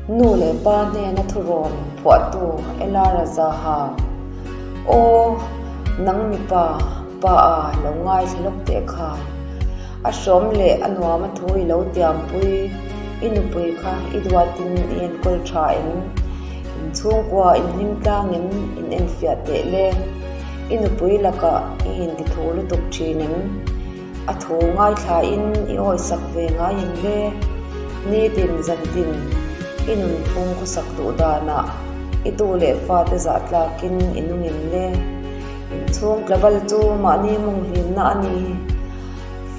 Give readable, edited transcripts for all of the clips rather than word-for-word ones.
Nu leh pa hnena thurawn phuahtu Ela Razaha, Aw, nang mipa, pa a lo ngaithla lawk teh khai. A hrawm leh a nuam a thu i lo tiampui, i nupui kha i duatin i enkawl tha em? Inchhungkua inhlim tlang em? In enfiah teh le. I nupui lakah i intithu lutuk thin em? A thu ngaithlain i awisak ve ngai em le? Nitin zantin i nunphung khawsak duh danah i tu leh fate zah tlakin i nung em le? Inchhung tlabal chu mahni mawng hlimna a ni.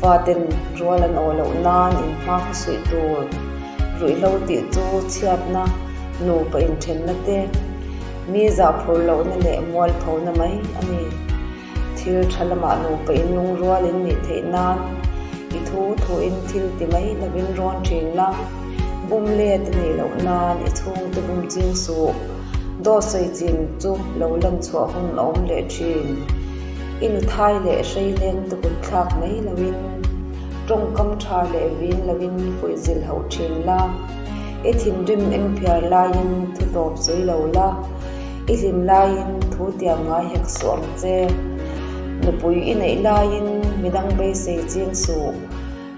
Faten rual an awh loh nan inhma khaw suih tur ruihhlo tih chu chhiatna, nupa inthenna te, mi zah phur lohna leh mualphona mai a ni. Thil tha lamah nupa in lungrual in nih theih nan i thu thuin thil ti mai lovin rawn thin la, bum let a nih loh nan i chhungte bum ching suh. Dawt sawi chin chu lo lan chhuah hun a awm leh thin. I nuthai leh hreileng te kut thlak mai loin tawngkam tha leh vin loin fuih zil hauh thin la. I thinrim eng phiar laiin thu tawp sawi lo la. I hlim laiin thu tiam ngai hek suh ang che. Nupui i neih laiin midang beisei ching suh.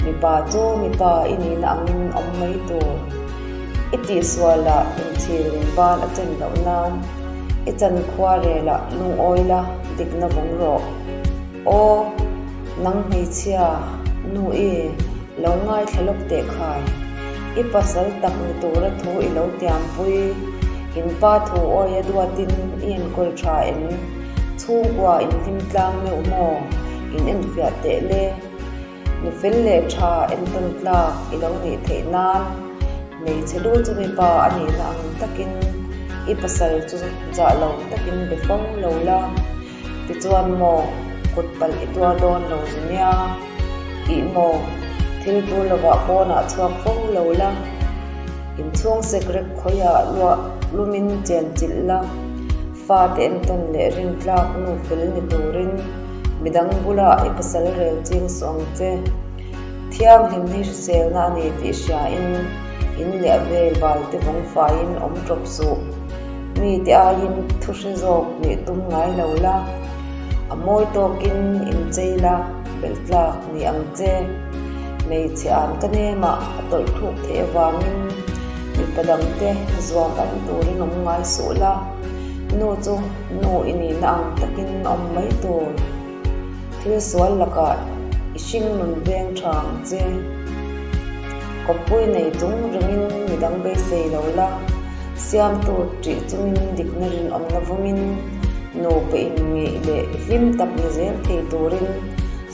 Mipa chu mipa i nihna angin awm mai tur. I tihsualah inchhirin ban a chen loh nan i chan khua relah lungawi la dikna vawng rawh. Aw, nang hmeichhia, nu i lo ngaithla lawk teh khai. I pasal tak ni tura thu i lo tiampui. In pa thu awia duatin i enkawl tha em? Chhungkua inhlim tlang meuh maw? In enfiah teh le. Nu fel leh tha entawn tlak i lo nih theih nan hmeichhe lu chu mipa a nihna ang takin i pasal chu zah lo takin be fo lo la. Tichuan maw kut palh i tuar dawn lo zu nia? Ih maw thil tul lovah pawnah chhuak fo lo la. Inchhung sekrek khawiah luah lumin chen chilh la. Fate entawn leh rintlak nu fel ni turin midang bulah i pasal rel ching suh ang che. Thianghlim hi hriselna a ni tih hriain in leh a vel valte vawng faiin awm tawp suh. Mite aiin thu hre zawk nih tum ngai lo la, a mawi tawkin inchei la, belh tlak ni ang che. Hmeichhe an ka nemah a tawlh thluk theih avangin mipa dangte zuam awm turin awm ngai suh la, nu chu nu i nihna ang takin awm mai tur. Thil sual lakah i hring nun veng tha ang che. Kawppui nei chung ringin midang beisei lo la, siamtu ṭih chungin dikna rinawmna vawmin nupa inngeih leh hlim tak ni zel thei turin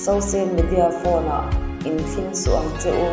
social media phone ah inthlim suh ang che u.